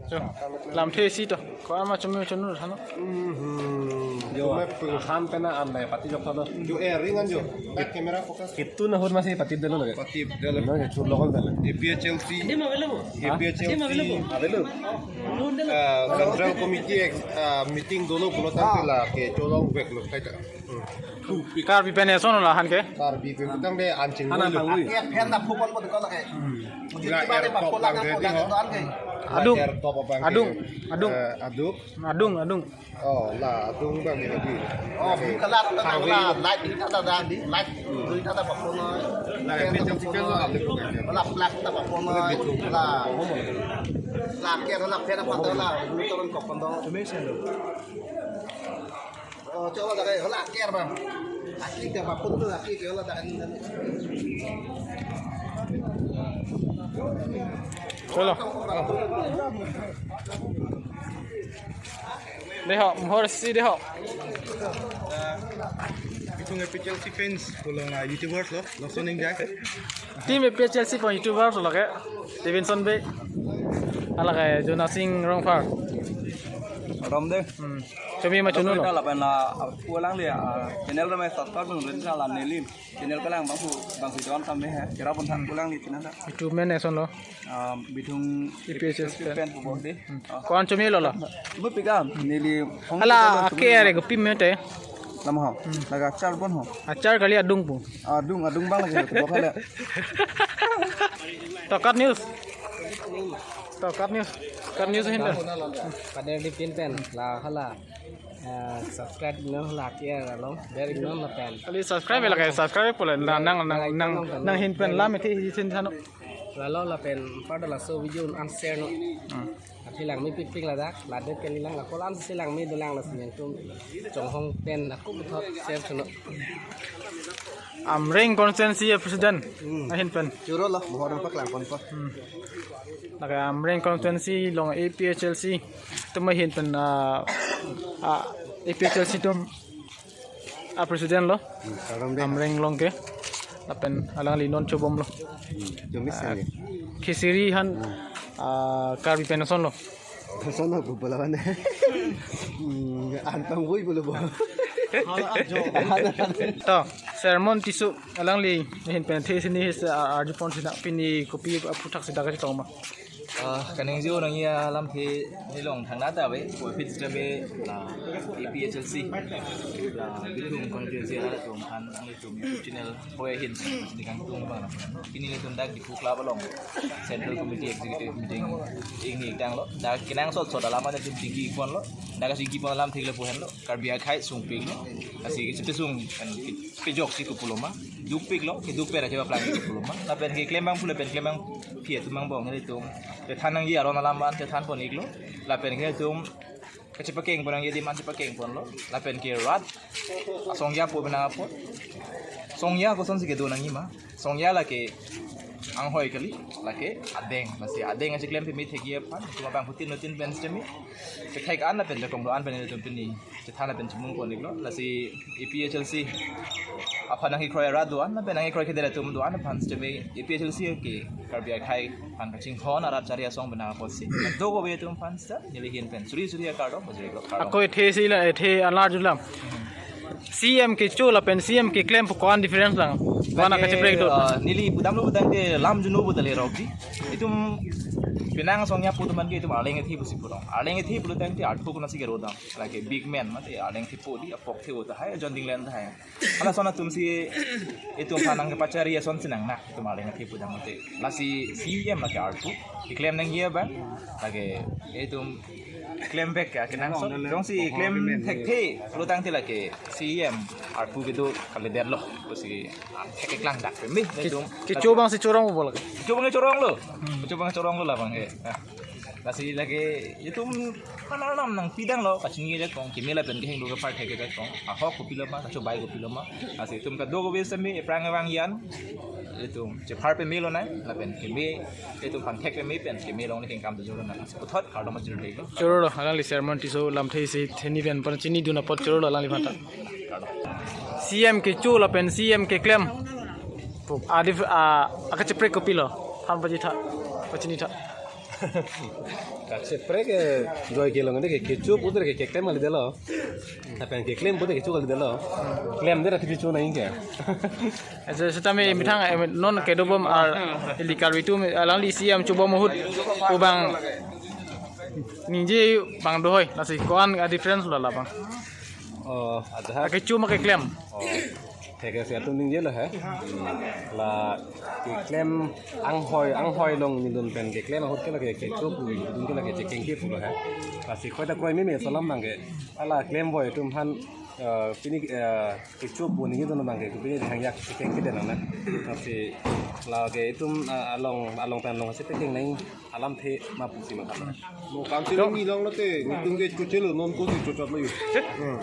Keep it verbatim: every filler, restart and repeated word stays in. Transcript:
Cho, lamthe isi to. Ko ama chumi chunu thano. Hmm, jo. Tumai penghan pena an dai pati jok thano. Jo, eh, ring an jo. Back camera focus. Kitu na hur masih pati delo lagi. Pati delo. No, jo, chur lokal delo. A P H L C. Dia mau belum? Ha? A P H L C. Dia mau belum? Ada lu. Belum dulu. Ah, Central Committee ex, ah, meeting dolo pulo tangte la ke cholong vek lo kaita. Karbi pen eson la han ke? Karbi pen tangte anching. Ana lo. Pangui. Akia phen ta phupon po ko la ke. Hmm. Mesti la tiba air tiba top pulang bang ke, pulang di ho. Ke doan ke. Adung. La air top bang ke. Adung. Adung. Eh, adung. Adung, adung. Oh, la adung bang ke di. Oh, buka la ta la light di ta ta di light. Di ta ta phupon. La phen ta phupon. La plak ta phupon. La. La ke la phen apa ta la. Bulu turun kopon dong. Oh, coba tak kayak hola kiar bang. Aki ke apa pun tuh aki ke hola tak ini. Chalo. Deho, mohor si deho. Bitung A P H L C fans, pulang, ah, YouTubers lo, lason ingjai. Team A P H L C pu YouTubers lo ke. Stevenson Bey. Hala ke Jona Sing Rongphar. Rom de. Hmm. Chumi ma chunu lo. Lapen la, ah, pulang le, ah, channel ramai subscribe nung rin la neli. Channel kelang bangphu, bangphu don kami he. Kira pun tak pulang di channel ta. Itu men eson lo. Ah, Bitung A P H L C fan pu bos de. Hmm. Ah. Ko-an chumi lo la? Bu pika, neli hong hala kita lo ke are ko pim mete. Lama ho. Hmm. Laga achar pon ho. Achar kali adung pu. Adung, adung bang lagi ko kala. Tokat News. Tokat News. Tokat News hin ta. Pada di pin pen la hala. Eh, subscribe non la kiar along. Dari non la pen. Kali subscribe la ke subscribe pulo la nang nang nang nang hin pen la mete hin thano. Lalo lapen pada laso video an share non. Hmm. Athe langme pikpik ladak, ladak ke lang la ko-an si langme dolang la sinyang tum. Chonghong pen la ko puthot share channel. Amreng constituency president. Hmm. Ahin pen. Choro lo, mohor paklang pon po. Hmm. Lake Amreng constituency along A P H L C atum ahin pen, ah, ah, A P H L C atum a president lo. Hmm, karam de. Amreng along ke. Lapen alangli non chobom lo. Hmm, chumi sani. Khesiri han, ah, Karbi pen eson lo. Eson lo bu bola bane. Hmm, antang vui bulu bo. To, Sermon Tisso alangli ahin pen the sini his, ah, arjupon sina pini kopi aphuthak sida kachetong ma. Ah, kaningje-o nangji alamthe along thangnat ave, puvoiphit sitame la A P H L C, la Bithung constituency arat atum aphan nanglitum YouTube channel hoi ahin ni kangtung bang. Pini nelitum dak Diphu Club along Central Committee Executive Meeting ingni tanglo. Dak kenangsot sot alam anta nelitum tingki ponlo. Dak kachingki pon alam thik le pu henlo. Karbi akhei sungpiklo. Lasi kachepesung kan pejok si kopuloma. Dukpiklo, keduk pen akhei paplang kopuloma. Lapen keklem abang pu lapen klem abangpi atum angbong nelitum chethan nangji aron alam an chethan pon-iklo. Lapen ke nelitum kachepakeng pon nangji adim an chepakeng ponlo. Lapen ke rat asongja po bena apot. Songja kosonsi kedo nangji ma. Songja lake anghoi kali, lake adeng. Lasi adeng achiklem peme thekji aphan, cuma bang hutin hutin pen sitame. Kethek an lapen jakong do-an pen nelitum pini chethan lapen chimung pon-iklo. Lasi A P H L C aphan nangkekroi arat do-an, lapen nangkekroi kedo atum do-an aphan sitame A P H L C ke Karbi akhei aphan kachinghon arat chari asong bena apotsi. Doko be atum aphan sita, neli ahin pen suri suri akardom pajirlo, kardom. Ako ethe si la, ethe alar julam. C M kecho lapen C M keklem pu ko-an difference lang? Mana kacheprek do? Ah, neli pudamlo pudamte lam juno puta le rokji. Itum penang songja pu atum an ke itum Arleng kethe pusi purong. Arleng kethe pulo tangte arthu konatsi kerodam. Lake big man mate Arleng kethe pu di apok kethe pu tahai, John Dinglen tahai. Hala ason atumsi itum aphan nangkepachari asonsi nangnak itum Arleng kethe pu dam mate. Lasi C M lake arthu. Keklem nangji abang. Lake itum klem vek ke kenangsot. Jongsi klem thekthe pulo tangte lake C M arpu kedo kalidet lo. Pusi an thek keklang dak peme. Ke-, itum kecho abangsi chorong bol ke. Kecho abang chorong lo. Hmm. Kecho abang chorong lo labang ke. Ah. Lasi lake itum mana nam nangpi dang lo, kachingki jakong, keme lapen kehingno kepar thek jakong. Ahok kopiloma, kachobai kopiloma. Lasi itum kadokave sitame aphrang abang yan. Itum chephar peme lonang, lapen keme, itum aphan thek peme pen, keme along ni kengkam dojor lonang. Puthot kardom pajirlo. Choro lo, alangli Sermon Tisso lamthe isi theni pen pon chinidun apot choro lo alangliphan ta. Kardom. C M kecho lapen C M keklem. Adi, ah, akacheprek kopilo? Than pachitha, pachinitha. Kacheprek ke joy kelong de ke kecho puter ke keklem kali detlo. Lapen keklem puter kecho kali detlo. Klemdet ra kecho nangji ke. Ajo setame methang, eh, non kedobom ar ili Karbi atum alangli isi am chobom ahut pu bang ningje bang dohoi, lasi ko-an a-difference lo labang? Oh, ada. Akecho ma keklem? Oh. Thek si atum ningjelo he. La keklem anghoi, anghoi along nidun pen keklem ahut ke lake kecho pu, dun ke lake chekeng ke pulo he. Lasi khoi ta kroi meme alam abang ke. Hala klemboi atum aphan, eh, pini, eh, kecho pu ningjedun abang ke, pini hangyak chekeng kedet nang na. Lasi lake itum, eh, along, along pen along si pekeng nang alamthe ma pusi ma kata. Mo council ni long lote, itum ke chechelo, non ko si chochot lo yu. Hmm.